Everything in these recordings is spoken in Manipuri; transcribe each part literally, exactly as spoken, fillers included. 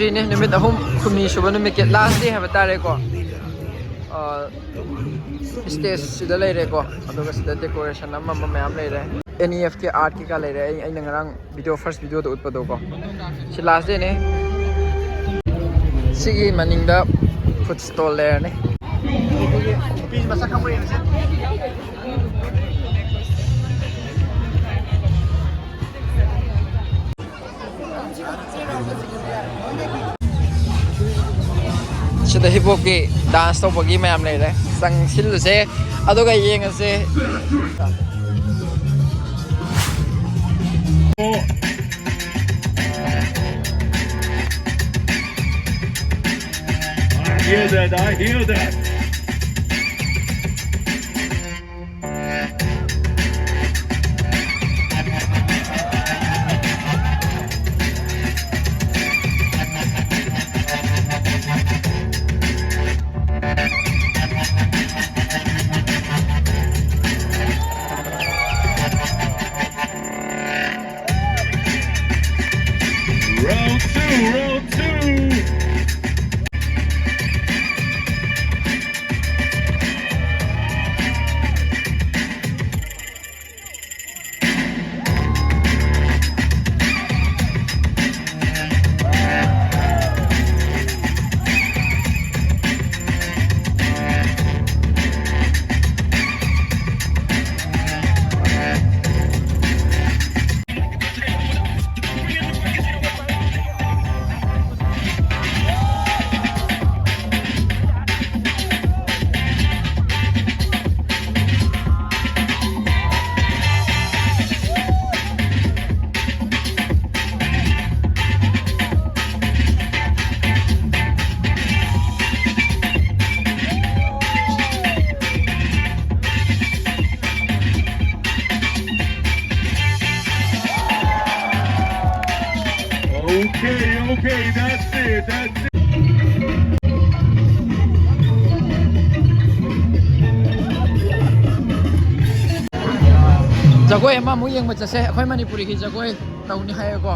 ꯁꯤꯅꯦ ꯅꯨꯃꯤꯠ ꯑꯍꯨꯝ, ꯍꯨꯝꯅꯤ ꯁꯨꯕ ꯅꯨꯃꯤꯠꯀꯤ last day ꯍꯥꯏꯕ ꯇꯥꯔꯦꯀꯣ꯫ ꯑ, stage ꯁꯤꯗ ꯂꯩꯔꯦꯀꯣ, ꯑꯗꯨꯒ ꯁꯤꯗ decoration ꯑꯃ ꯑꯃ ꯃꯌꯥꯝ ꯂꯩꯔꯦ꯫ N E F ꯀꯤ art ꯀꯩꯀꯥ ꯂꯩꯔꯦ꯫ ꯑꯩ, ꯑꯩꯅ ꯉꯔꯥꯡ video, first videoꯗ ꯎꯠꯄꯗꯣꯀꯣ꯫ ꯁꯤ last dayꯅꯦ꯫ ꯁꯤꯒꯤ ꯃꯅꯤꯡꯗ food stall ꯂꯩꯔꯅꯤ꯫ ꯅꯨꯄꯤ ꯃꯁꯛ ꯈꯪꯕ꯭ꯔꯥ ꯌꯦꯡꯁꯦ꯫ ꯁꯤꯗ hip hopꯀꯤ dance ꯇꯧꯕꯒꯤ ꯃꯌꯥꯝ ꯂꯩꯔꯦ, ꯆꯪꯁꯤꯜꯂꯨꯁꯦ ꯑꯗꯨꯒ ꯌꯦꯡꯉꯁꯦ꯫ I hear that, I hear that. Round two, round two. Okay, okay, that's it, that's it. ꯖꯒꯣꯏ ꯑꯃꯃꯨꯛ ꯌꯦꯡꯕ ꯆꯠꯁꯦ꯫ ꯑꯩꯈꯣꯏ ꯃꯅꯤꯄꯨꯔꯤꯒꯤ ꯖꯒꯣꯏ ꯇꯧꯅꯤ ꯍꯥꯏꯌꯦꯀꯣ꯫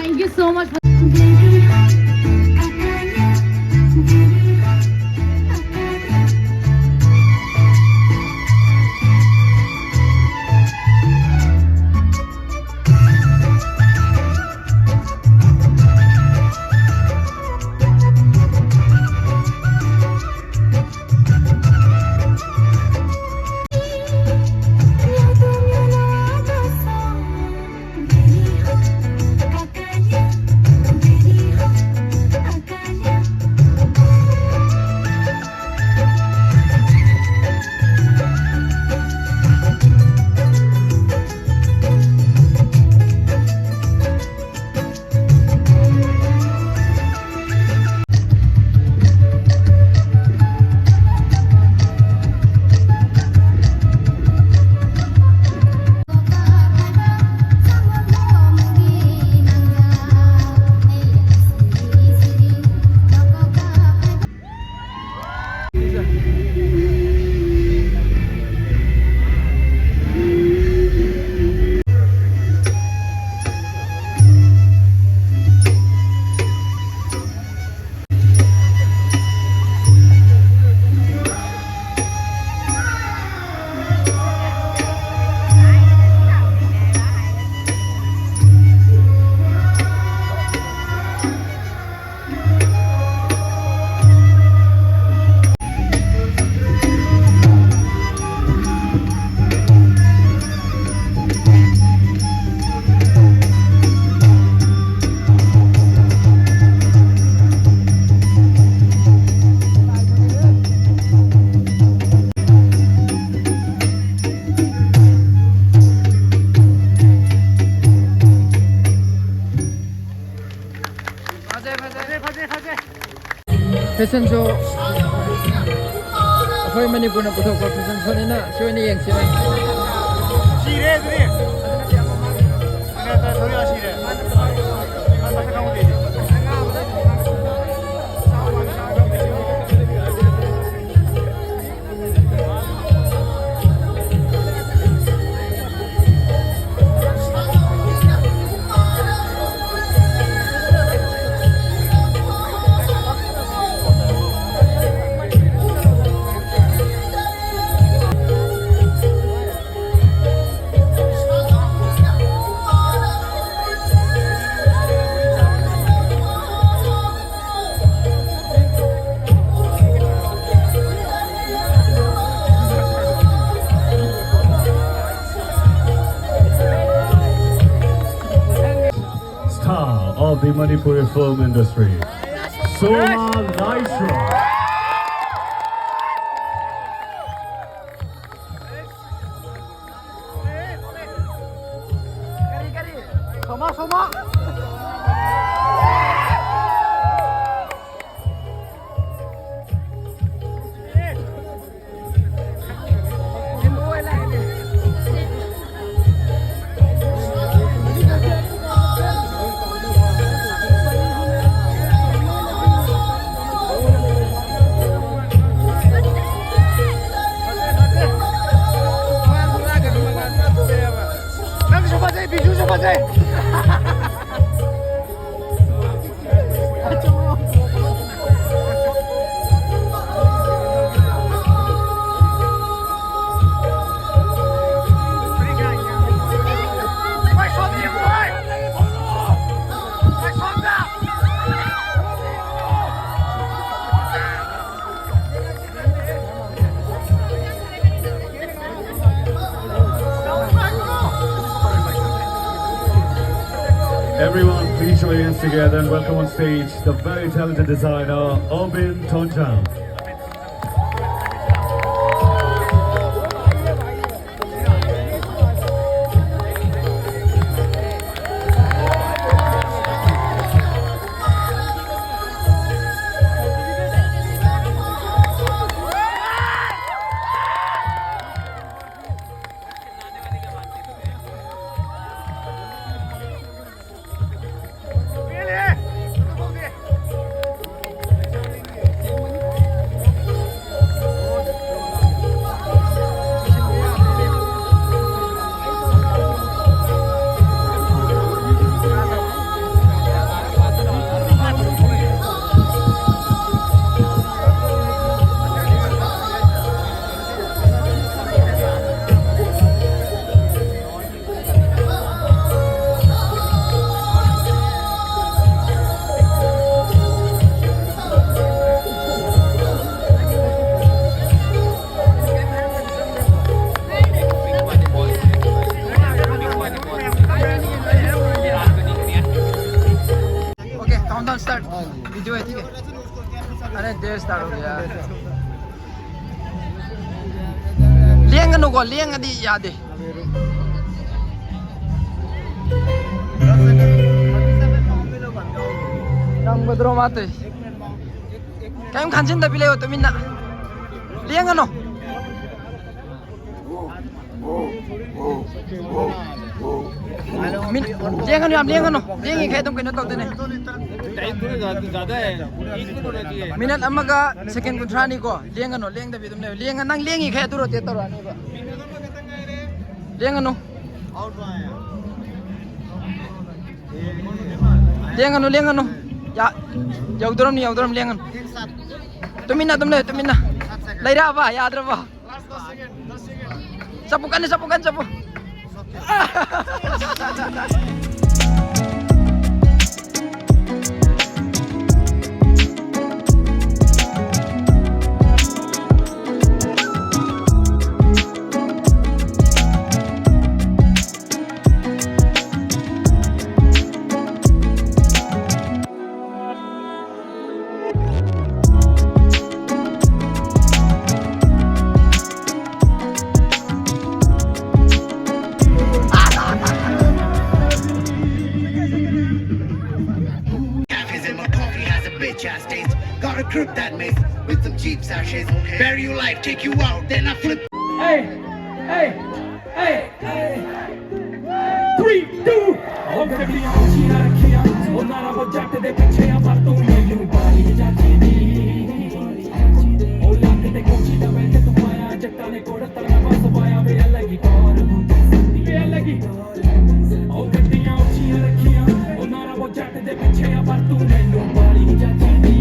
Thank you so much. Fashion show, ꯑꯩꯈꯣꯏ ꯃꯅꯤꯄꯨꯔꯅ ꯄꯨꯊꯣꯛꯄ ꯐꯦꯁꯟ ꯁꯣꯅꯤꯅ ꯁꯤ ꯑꯣꯏꯅ ꯌꯦꯡꯁꯤꯔ? ꯁꯤꯔꯦ ꯑꯗꯨꯗꯤ꯫ ꯁꯤꯔꯦ, ꯊꯣꯏꯕ ꯁꯤꯔꯦ꯫ ꯃꯁꯛ ꯈꯪꯍꯧꯗꯦ꯫ of the Manipuri film industry, Soma Laishra. ꯅꯪꯁꯨ ꯐꯖꯩ, ꯕꯤꯖꯨꯁꯨ ꯐꯖꯩ꯫ Everyone, please join us together and welcome on stage the very talented designer, Obin Tonjang. Start video है, ठीक है? अरे, देर start हो गया। लेंगनो को लेंगदी याद है। ꯅꯪ ꯕꯗ꯭ꯔꯣ ꯃꯥꯇꯦ꯫ ꯀꯩꯝ ꯈꯟꯖꯤꯟꯗꯕꯤ ꯂꯩꯌꯣ ꯇꯨꯃꯤꯟꯅ꯫ ꯂꯦꯡꯒꯅꯨ꯫ ꯃꯤꯅꯤꯠ, ꯂꯦꯡꯒꯅꯨ, ꯌꯥꯝ ꯂꯦꯡꯒꯅꯨ꯫ ꯂꯦꯡꯉꯤꯈꯩ ꯑꯗꯨꯝ ꯀꯩꯅꯣ ꯇꯧꯗꯣꯏꯅꯦ꯫ ꯃꯤꯅꯤꯠ ꯑꯃꯒ ꯁꯦꯀꯦꯟ ꯀꯨꯟꯊ꯭ꯔꯥꯅꯤꯀꯣ꯫ ꯂꯦꯡꯒꯅꯨ, ꯂꯦꯡꯗꯕꯤ ꯑꯗꯨꯝ ꯂꯩꯌꯨ꯫ ꯂꯦꯡꯉ-, ꯅꯪ ꯂꯦꯡꯉꯤꯈꯩ ꯑꯗꯨ rotate ꯇꯧꯔꯛꯑꯅꯦꯕ꯫ ꯂꯦꯡꯒꯅꯨ꯫ ꯂꯦꯡꯒꯅꯨ, ꯂꯦꯡꯒꯅꯨ꯫ ꯌꯥ-, ꯌꯧꯗꯣꯔꯝꯅꯤ, ꯌꯧꯗꯣꯔꯝꯅꯤ, ꯂꯦꯡꯒꯅꯨ꯫ ꯇꯨꯃꯤꯟꯅ ꯑꯗꯨꯝ ꯂꯩꯌꯨ, ꯇꯨꯃꯤꯟꯅ꯫ ꯂꯩꯔꯛꯑꯕ? ꯌꯥꯗ꯭ꯔꯕ? ꯆꯠꯄꯨ ꯀꯟꯅ, ꯆꯠꯄꯨ ꯀꯟꯅ, ꯆꯠꯄꯨ꯫ Cafes in my coffee has a bitch ass taste. Got a crib that makes with some cheap sachets. Bury your life, take you out, then I flip. Hey, hey, hey, hey. Three, two. ਉਹ ਗੱਡੀਆਂ ਉੱਚੀਆਂ ਰੱਖੀਆਂ, ਉਹਨਾਂ ਨਾਲ ਉਹ ਜੱਟ ਦੇ ਪਿੱਛੇ ਆ, ਪਰ ਤੂੰ ਮੈਨੂੰ ਬਾਲੀ ਚਾਚੀ ਦੀ। ਉਹ ਲੱਕ ਤੇ ਕੋਚੀ ਦਾ ਬੈਲਟ ਤੂੰ ਪਾਇਆ, ਜੱਟਾਂ ਨੇ ਕੋੜ ਤਲਵਾ ਸਵਾਇਆ, ਵੇ ਅਲੱਗ ਹੀ ਟੌਰ ਹੁੰਦੀ ਸਾਡੀ, ਵੇ ਅਲੱਗ ਹੀ। ਉਹ ਗੱਡੀਆਂ ਉੱਚੀਆਂ ਰੱਖੀਆਂ, ਉਹਨਾਂ ਨਾਲ ਉਹ ਜੱਟ ਦੇ ਪਿੱਛੇ ਆ, ਪਰ ਤੂੰ ਮੈਨੂੰ ਬਾਲੀ ਚਾਚੀ ਦੀ।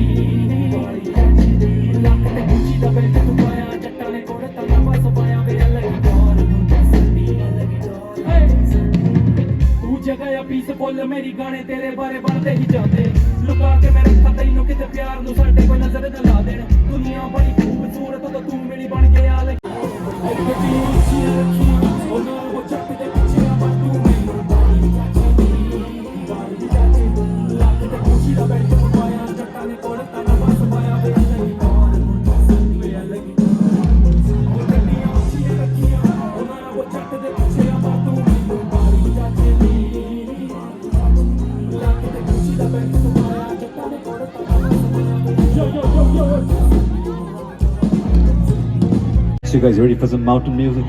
ਲੱਕ ਤੇ ਕੋਚੀ ਦਾ ਬੈਲਟ ਤੂੰ ਪਾਇਆ, ਜੱਟਾਂ ਨੇ ਕੋੜ ਤਲਵਾ ਸਵਾਇਆ, ਵੇ ਅਲੱਗ ਹੀ ਟੌਰ ਹੁੰਦੀ ਸਾਡੀ, ਅਲੱਗ ਹੀ ਟੌਰ। ਤੂੰ ਜਗ੍ਹਾ ਆ ਪੀਸਫੁੱਲ, ਮੇਰੀ ਗਾਣੇ ਤੇਰੇ ਬਾਰੇ ਬਣਦੇ ਹੀ ਜਾਂਦੇ। ਲੁਕਾ ਕੇ ਮੈਂ ਰੱਖਾਂ ਤੈਨੂੰ ਕਿਤੇ ਪਿਆਰ ਨੂੰ, ਸਾਡੇ ਕੋਈ ਨਜ਼ਰ ਨਾ ਲਾ ਦੇਣ। ਦੁਨੀਆ ਬੜੀ ਖੂਬਸੂਰਤ, ਉਦੋਂ ਤੂੰ ਮਿਲੀ ਬਣ ਕੇ ਆ ਲੱਗੀ। ਉਹ ਗੱਡੀਆਂ ਉੱਚੀਆਂ ਰੱਖੀਆਂ, ਉਹਨਾਂ ਨੂੰ ਉਹ ਜੱਟ ਦੇ ਪਿੱਛੇ ਆ, ਪਰ ਤੂੰ ਮੈਨੂੰ ਬਾਲੀ ਚਾਚੀ ਦੀ, ਬਾਲੀ ਚਾਚੀ ਦੀ। ਲੱਕ ਤੇ ਕੋਚੀ ਦਾ belt So you guys ready for some mountain music?